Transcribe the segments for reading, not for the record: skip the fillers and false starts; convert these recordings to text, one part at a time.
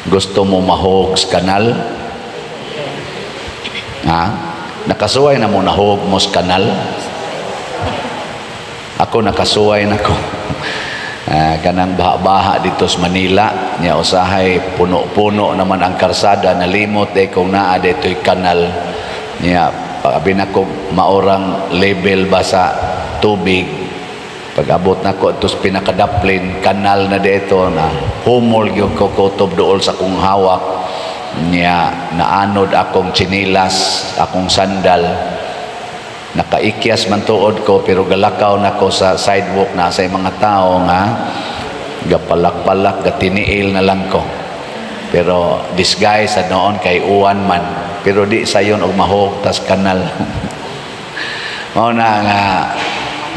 Gusto mo mahog sa kanal? Ha? Nakasuway na mo nahog mo sa kanal? Ako, nakasuway na ko. Kanang baha-baha dito sa Manila nya, usahay puno-puno naman ang karsada, nalimot eh kung naa dito'y kanal niya. Pag nako maorang level ba sa tubig, pag abot nako tos pinakadaplin, kanal na dito na, humol gyud ko kutob duol sa kong hawak niya. Naanod akong tsinilas, akong sandal. Nakaikyas man tuod ko, pero galakaw nako sa sidewalk na sa mga tao nga gapalak-palak, gatiniil na lang ko. Pero disguise sa noon kay uwan man, pero di sayon og mahog tas kanal. Mao na nga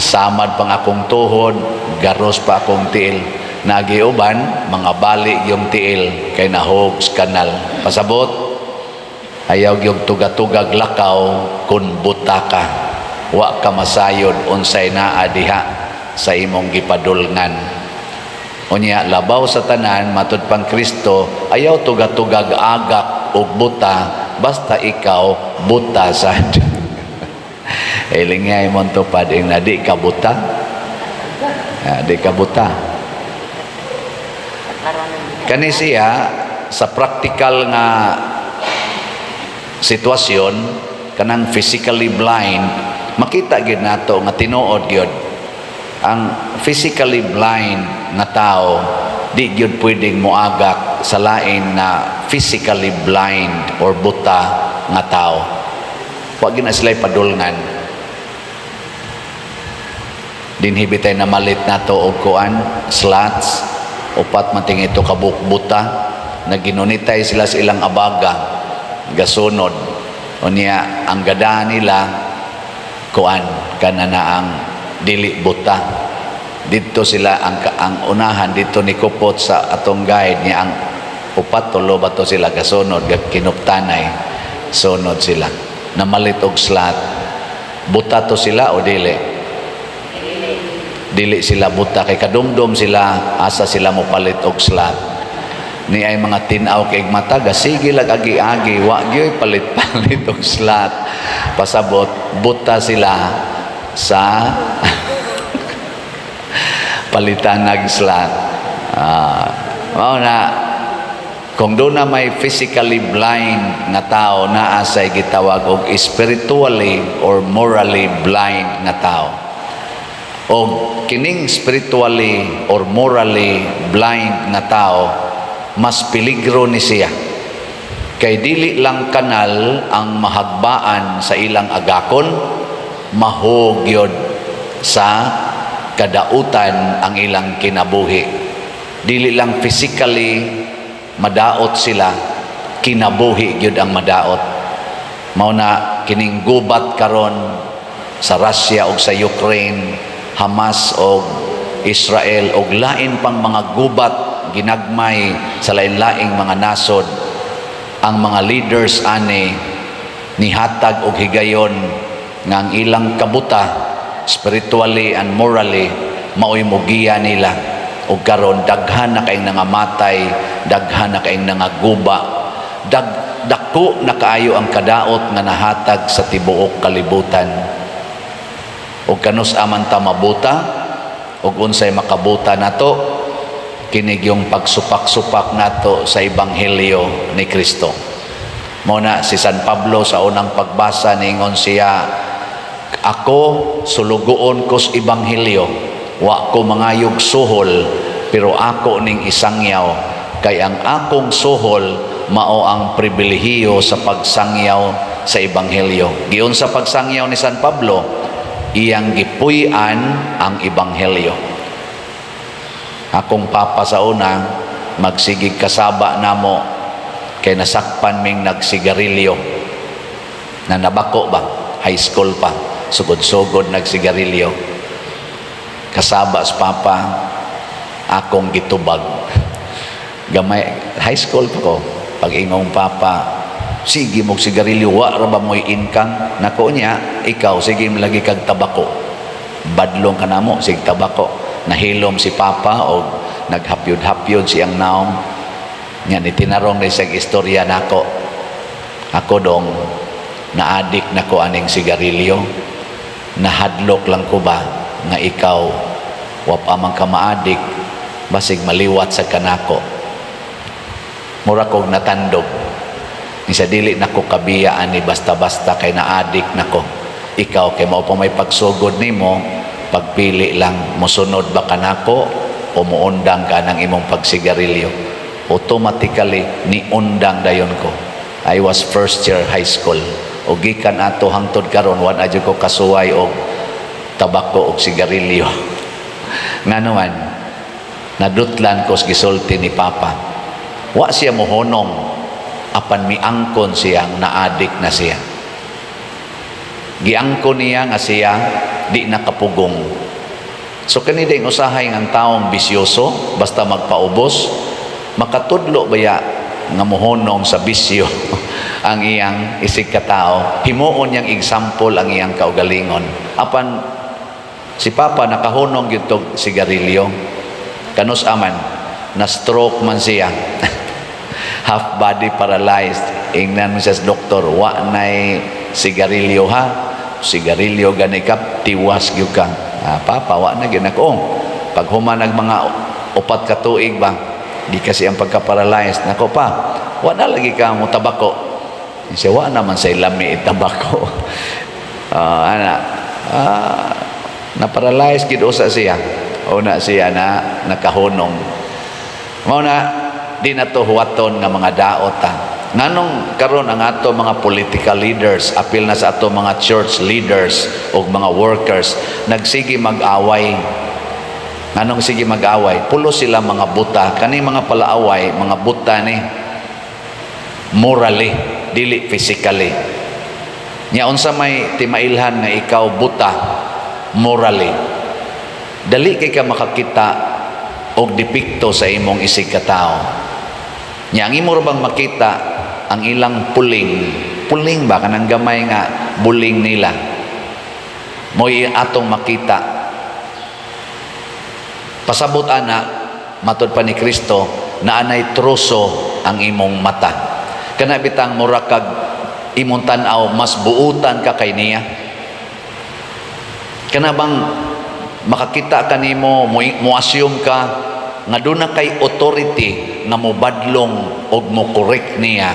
samad pang akong tuhod, garos pa akong tiil. Nagiuban mga bali yung tiil kay nahog sa kanal. Pasabot, ayaw gyud tuga-tugag lakaw kun buta ka. Wa ka masayod unsay naa diha sa imong gipadulngan. Unya, labaw sa tanan, matud pang Kristo, ayaw tuga-tugag agak og buta, basta ikaw buta sad. Ilingay mo tupad ing na di ka buta. Ah, di ka buta. Kani siya sa practical nga sitwasyon, kanang physically blind, makita gyud nato nga tinuod gyud ang physically blind nga tao di gyud pwedeng moagak sa lain na physically blind or buta nga tao. Wa gyud na sila padulngan. Dinhi bitay namalit nato og kuan, slots, upat man ito kabuok buta na ginunitay sila sa ilang abaga, gasunod. Unya ang gada nila kuan kana na ang dili buta. Didto sila ang unahan didto ni kupot sa atong guide niya. Ang upat, tulo ba to sila gasunod, kinuptanay, sunod sila, namalit og slot. Buta to sila o dili? Dili sila buta kay kadumdum sila asa sila mopalit og slot. Ni ay mga tin-aw kay mata, sige lag agi-agi, wa gyoy palit-palit og slot. Pasabot, buta sila sa palitan nag slot. Mao na kung doon na may physically blind nga tao, naa say gitawag og spiritually or morally blind nga tao. O kining spiritually or morally blind nga tao, mas peligro ni siya kay dili lang kanal ang mahagbaan sa ilang agakon, mahugyod sa kadautan ang ilang kinabuhi. Dili lang physically madaot sila, kinabuhi gyud ang madaot. Mao na kining gubat karon sa Russia ug sa Ukraine, Hamas og Israel, og lain pang mga gubat ginagmay sa lain-laing mga nasod, ang mga leaders ani nihatag og higayon nga ang ilang kabuta spiritually and morally maoy mugiya nila. Og karon daghan na kayong nangamatay, daghan na kayong nangaguba, dako na kaayo ang kadaot nga nahatag sa tibuok kalibutan. Og kanus aman ta mabuta og unsay makabuta nato? Kini yung pagsupak-supak nato sa ebanghelyo ni Kristo. Mo na si San Pablo sa unang pagbasa, ningon siya, "Ako sulugoon ko sa ebanghelyo, wa ko mangayog suhol, pero ako ning isangyaw kay ang akong suhol mao ang pribilehiyo sa pagsangyaw sa ebanghelyo." Giunsa pagsangyaw ni San Pablo? Iyang gipuy-an ang ebanghelyo. Akong papa sa una, magsigig kasaba namo kay nasakpan ming nagsigarilyo na nabako ba, high school pa, sugod-sugod nagsigarilyo. Kasaba sa papa, akong gitubag. Gamay, high school pa ko. Pag ingong papa, "Sige mo sigarilyo, wa ra ba mo'y income?" Nako niya, "Ikaw, sige lagi kag tabako. Badlong ka namo, sig tabako." Nahilom si papa o naghapyod-hapyod siyang naong. Nga ni tinarong ni sa istorya nako. Ako dong na-addict na ko aning sigarilyo. Nahadlok lang ko ba nga ikaw wa pa man ka ma-addict, basig maliwat sa kanako. Mura kog natandog. Isa dili nako kabiya ani basta-basta kay na-addict nako. Ikaw kay mao pa may pagsugod nimo, pagpili lang, mosunod ba kanako o muundang ka ng imong pagsigarilyo. Automatically niundang dayon ko. I was first year high school. O gikan ato hangtod karon, wa na jud ko kasuway og tabako og sigarilyo. Ngano man, nadutlan ko sa gisulti ni Papa. Wa siya mohonong, apan miangkon siya na-addict na siya. Giangkon niya nga siya di nakapugong. So kani ding usahay ng taong bisyoso, basta magpaubos, makatudlo baya nga mohonong sa bisyo ang iyang isig katao, himuon niyang example ang iyang kaugalingon. Apan si Papa nakahunong gyud tog sigarilyo. Kanus aman, na stroke man siya. Half body paralyzed. Ingnan mo siya sa doktor, "Wa nay sigarilyo ha. Sigarilyo gani ka, tiwas gyud ka." "Ah, Papa, wa na gyud ako." Pag human nag mga 4 ka tuig ba, di kasi ang pagka-paralyzed. "Nako pa, wa na lagi ka mo tabako." Siya, "Wa naman sa lami tabako." Ah, ana, na-paralyze gid usa siya. Una siya na nakahunong. Mao na di na to huwaton nga mga daot ta. Nganong karon ang ato mga political leaders, apil na sa ato mga church leaders o mga workers, nagsige mag-away? Nganong sige mag-away? Pulos sila mga buta. Kani mga palaaway, mga buta ni morally, dili physically. Nya unsa may timailhan nga ikaw buta morally? Dali kay ka makakita og depekto sa imong isig katao. Nya ang imo ra bang makita ang ilang puling, puling ba, kanang gamay nga buling nila. Mo'y atong makita. Pasabot ana, matod pa ni Kristo, na anay troso ang imong mata. Kana bitang mura kag imong tan-aw mas buutan ka kay niya. Kana bang makakita ka nimo, mo assume ka nga doon na kay authority nga mobadlong og mo correct niya.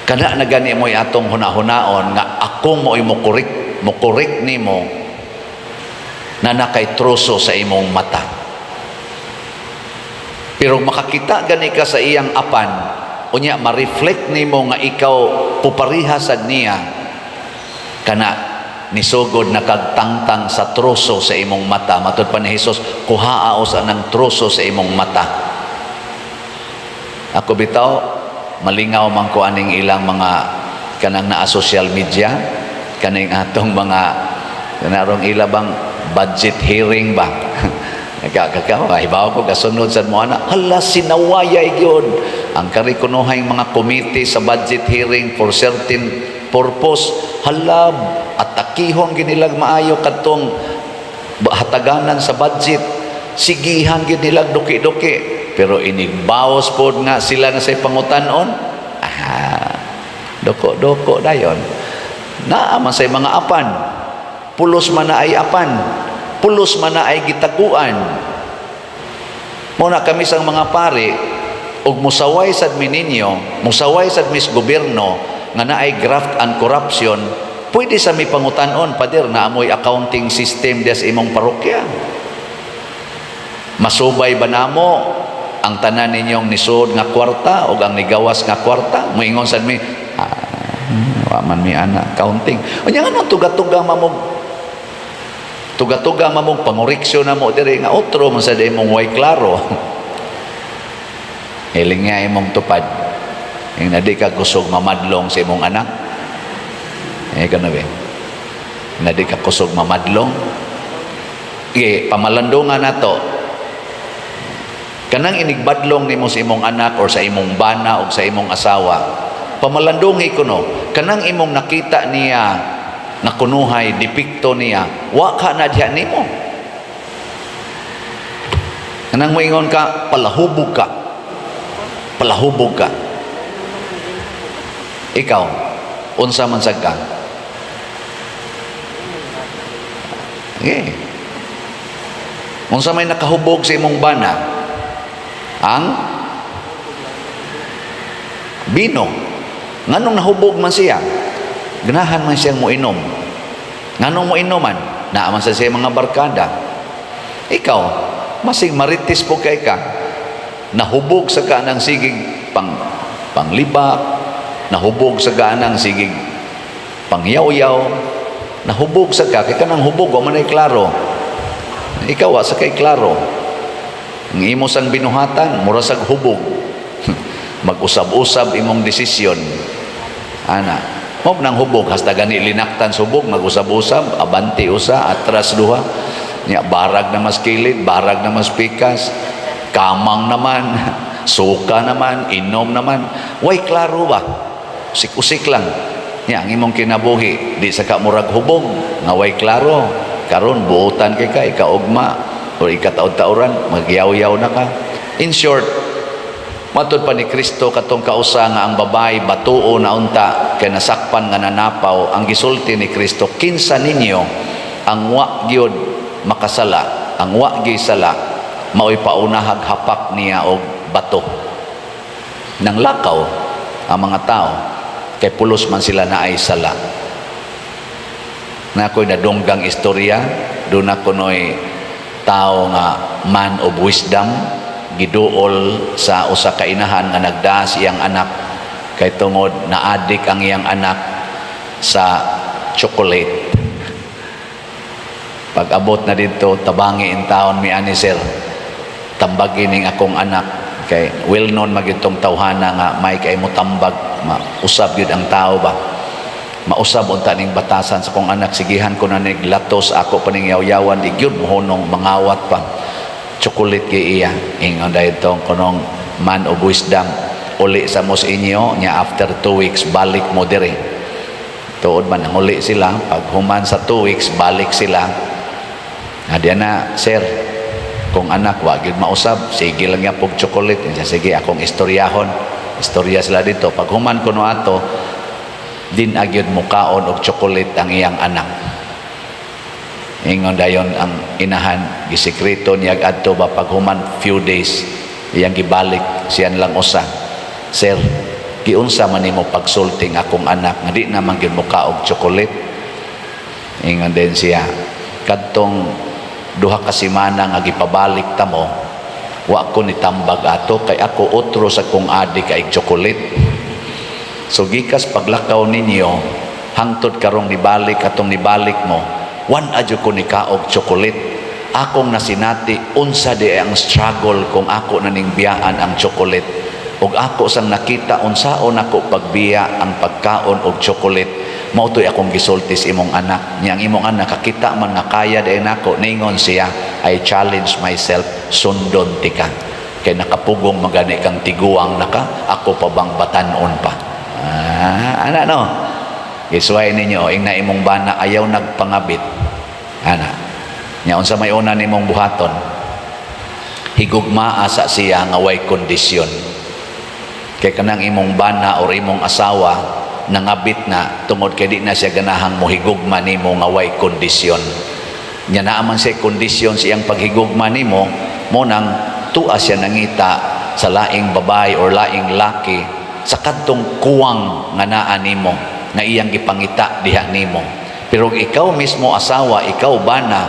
Kana na gani mo'y atong hunahunaon nga ako mo'y mo correct nimo na nakay troso sa imong mata. Pero makakita gani ka sa iyang apan, unya ma-reflect nimo nga ikaw pupariha sad niya, kana nisugod na kagtangtang sa troso sa imong mata. Matod pa ni Jesus, kuhaa usa ng troso sa imong mata. Ako bitaw, malingaw man ko aning ilang mga kanang naa social media, kaning atong mga kanarong ila bang budget hearing ba. Kaka hibaw ko kasunod sad mo ana, hala, sinawayay gyud ang kari kunuhay mga committee sa budget hearing for certain purpose. Hala, atakihon ginilag maayo kadtong hataganan sa budget, sigihan gid nilag duki-duki, pero inigbaos pod nga sila na say pangutan-on, doko-doko dayon. Naa man say mga apan, pulos man na ay apan, pulos man na ay gitaguan. Mo na kami sang mga pari, ug musaway sad mi ninyo, musaway sad mis gobyerno nga naay graft and corruption, pwede sa mi pangutan-on, "Pader, naa moy accounting system diya sa imong parokya? Masubay ba namo ang tanan ninyong nisod nga kwarta o ang nigawas nga kwarta?" Moingon sad mi, "Ah, wa man mi ana accounting." Unya nganong tuga-tuga mamog pangoreksyon na mo diri nga otro man sa imong way klaro? Hiling nga imong tupad. Yung na di ka kusog mamadlong sa imong anak. Eh, kano ba? Na di ka kusog mamadlong. Sige, pamalandungan na to. Kanang inigbadlong nimo sa imong anak or sa imong bana o sa imong asawa, pamalandungi ko no, kanang imong nakita niya na kunuhay, depekto niya, wa ka na diha nimo. Kanang moingon ka, "Palahubog ka." Palahubog ka. Ikaw, unsa man sad ka? Okay. Unsa may nakahubog sa imong bana? Ang bino. Nganong nahubog man siya? Ganahan man siyang moinom. Nganong moinom man? Naa man sa siya mga barkada. Ikaw, masig marites po kay ka. Nahubog sa kanang sigig panglibak, nahubog sa kanang sigig pangyaw-yaw, nahubog sa ka, kay kanang hubog, wa man ay klaro. Ikaw, wa sa kay klaro. Ang imo sang binuhatan, mura sag hubog. Mag-usab-usab imong desisyon. Ana, mo nang hubog hasta gani linaktan sa hubog, mag-usab-usab, abante usa, atras duha. Nya barag na mas kilid, barag na mas pikas, kamang naman, suka naman, inom naman. Way klaro ba? Usik-usik lang. Nya ang imong kinabuhi, di sa ka murag hubog, nga way klaro. Karon buotan kay ka, ikaugma o ikataod-taoran, magyaw-yaw na ka. In short, matud pa ni Kristo katong kausa nga ang babae batuo na unta kay nasakpan nga nanapaw, ang gisulti ni Kristo, "Kinsa ninyo ang wa gyud makasala, ang wa gyud sala, maoy paunahag hapak niya og bato." Nang lakaw ang mga tao kay pulos man sila naay sala. Na ako'y nadunggang istorya, doon ako no'y tao nga man of wisdom, giduol sa usa ka inahan nga nagdaas iyang anak kay tungod naadik ang iyang anak sa chocolate. Pag abot na dito, tabangi in taon mi ani, "Sir, tambagi ning akong anak," kay well known magitong tawhana nga may kay mo tambag, mausab gyud ang tao ba. "Mausab unta ning batasan sa akong anak, sigihan ko na nig latos, ako pa ning yaw-yawan, di gyud mohunong, mangawat pa. Chocolate kay iya." Ingon dahil tong kunong man of wisdom, "Uli sa mos inyo nya, after 2 weeks balik mo dire." Tuod man ang uli sila. Pag human sa 2 weeks, balik sila. Adiya na, "Sir, kung anak wa gyud mausab, sige lang niya pog chocolate." Siya, "Sige, akong istoryahon." Istorya sila dito. Pag human kuno ato, din agyod mukaon og chocolate ang iyang anak. Ingon dayon ang inahan, gisikreto niya adto ba. Pag human few days, iyang gibalik siyan lang usa. "Sir, giunsa man nimo pagsulting akong anak nga di naman gyud mukaog chocolate?" Ingon din siya, "Kadtong 2 ka semana nga gipabalik ta mo, wa ko ni tambag ato kay ako otro sa kong adik ay chocolate. So gikas paglakaw ninyo hangtod karong nibalik atong nibalik mo, wan adyo ko ni kaog chocolate. Akong nasinati unsa di ang struggle kung ako na ning biyaan ang chocolate. Ug ako sang nakita unsaon ako pagbiya ang pagkaon og chocolate. Mao to'y akong gisulti sa imong anak. Nya ang imong anak kakita man nga kaya di nako, ningon siya, 'I challenge myself, sundon tika. Kay nakapugong magani kang tiguang naka, ako pa bang batanon pa?'" Ah, ana no. Isuway ninyo, ing na imong bana ayaw nagpangabit. Ana. Nya unsa may una nimong buhaton? Higugmaa sa siya nga way kondisyon. Kay kanang imong bana or imong asawa nangabit na tungod kay di na siya ganahang mohigugma nimo nga way kondisyon. Nya naa man siya kondisyon sa iyang paghigugma nimo, mo nang tuwa siya nangita sa laing babae or laing laki sa kadtong kuwang nga naa nimo nga iyang gipangita diha nimo. Pero ikaw mismo asawa, ikaw bana,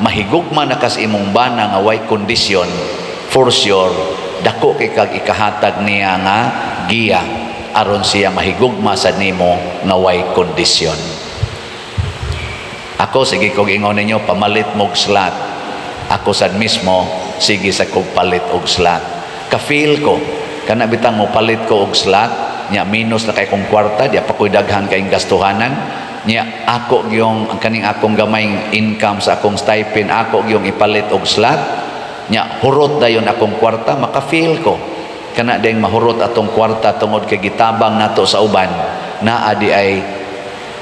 mahigugma na kas imong bana nga way kondisyon, for sure dako kay kag ikahatag niya nga giya aron siya mahigugma sa nimo nga way kondisyon. Ako sige kog ingon ninyo, pamalit mog slot. Ako sad mismo sige sa kog palit og slot. Ka-feel ko kana bitang mo palit ko og slot nya minus na kay kong kwarta, di pa ko'y daghan kayong gastuhanan. Nya ako gyung ang kaning akong gamayng income sa akong stipend, ako gyung ipalit og slot. Nya hurot dayon akong kwarta, maka-feel ko kana ding mahurot atong kwarta tungod kay gitabang nato sa uban. Naa di ay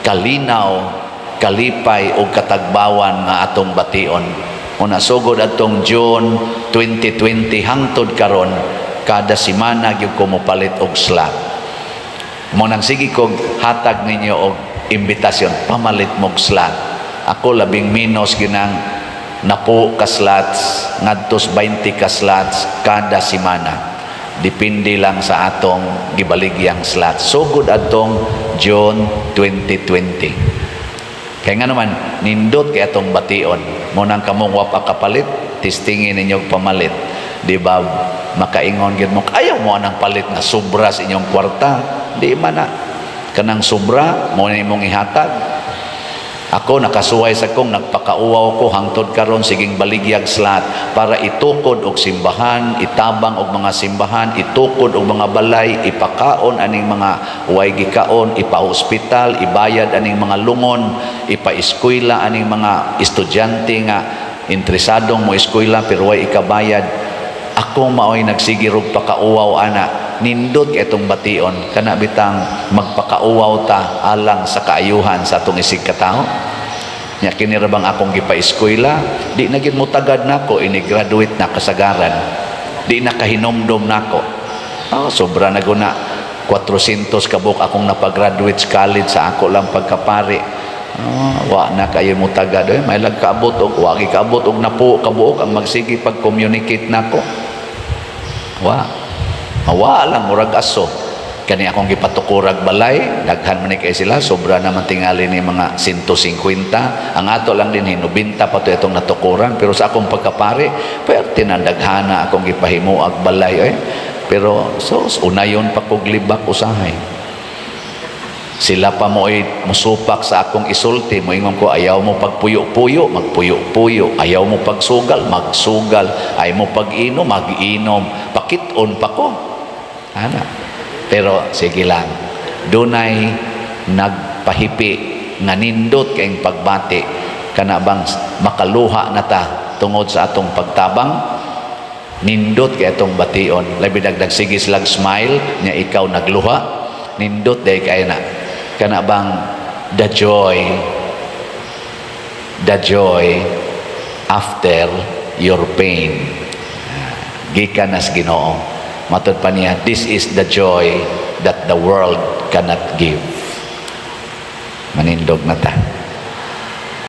kalinaw, kalipay og katagbawan nga atong bation. Una sugod atong June 2020 hangtod karon. Kada semana gyud ko mopalit og slot. Mao nang sige kog hatag ninyo og imbitasyon, pamalit mog slot. Ako, labing menos ginang 10 ka slots ngadtos 20 ka slots kada semana. Depende lang sa atong gibaligyang slot. Sugod atong June 2020. Kaya nga naman, nindot kay atong bation. Mao nang kamong wa pa kapalit, testingin ninyo og pamalit. Di ba, makaingon gyud mo, ayaw mo anang palit nga sobra sa inyong kwarta. Di man na. Kanang sobra, mao na imong ihatag. Ako, nakasuway sa kong nagpakauwaw ko hangtod karon, siging baligyag slot para itukod og simbahan, itabang og mga simbahan, itukod og mga balay, ipakaon aning mga way gikaon, ipa-hospital, ibayad aning mga lungon, ipa-eskwela aning mga estudyante nga interesadong mo eskwela pero way ikabayad. Ako maoy nagsige rog pakauwaw ana. Nindot kay itong bation, kana bitang magpakauwaw ta alang sa kaayuhan sa atong isig katao. Nya kini ra bang akong gipa-eskwela, di na gid mo tagad nako ini graduate na kasagaran. Di na kahinomdom nako. Oh, sobra na guna 400 kabuk akong napagraduate sa college sa ako lang pagkapari. Oh, wa na kayo mo tagad eh. May lag kaabot og wa gi kaabot og 10 kabuok ang magsige pag-communicate nako. Wa. Mawa lang murag aso. Kani akong gipatukurag balay, daghan man ni kay sila, sobra naman tingali ni mga 150. Ang ato lang din 90 pa to itong natukuran, pero sa akong pagkapari, pwerte na daghana akong gipahimuag balay eh. Pero so unayon pa kog libak usahay. Sila pa mo ay musupak sa akong isulti, moingon ko, "Ayaw mo pagpuyo-puyo, magpuyo-puyo. Ayaw mo pagsugal, magsugal. Ayaw mo pag-inom, mag-inom." Pakit-on pa ko. Ana. Pero sige lang, dunay nagpahipi nga nindot kayong pagbati, kana bang makaluha na ta tungod sa atong pagtabang. Nindot kay atong bation, labi dagdag sige silag smile nya ikaw nagluha, nindot day kay na kana bang the joy after your pain gikan nas Ginoo. Matod pa niya, "This is the joy that the world cannot give." Manindog na ta.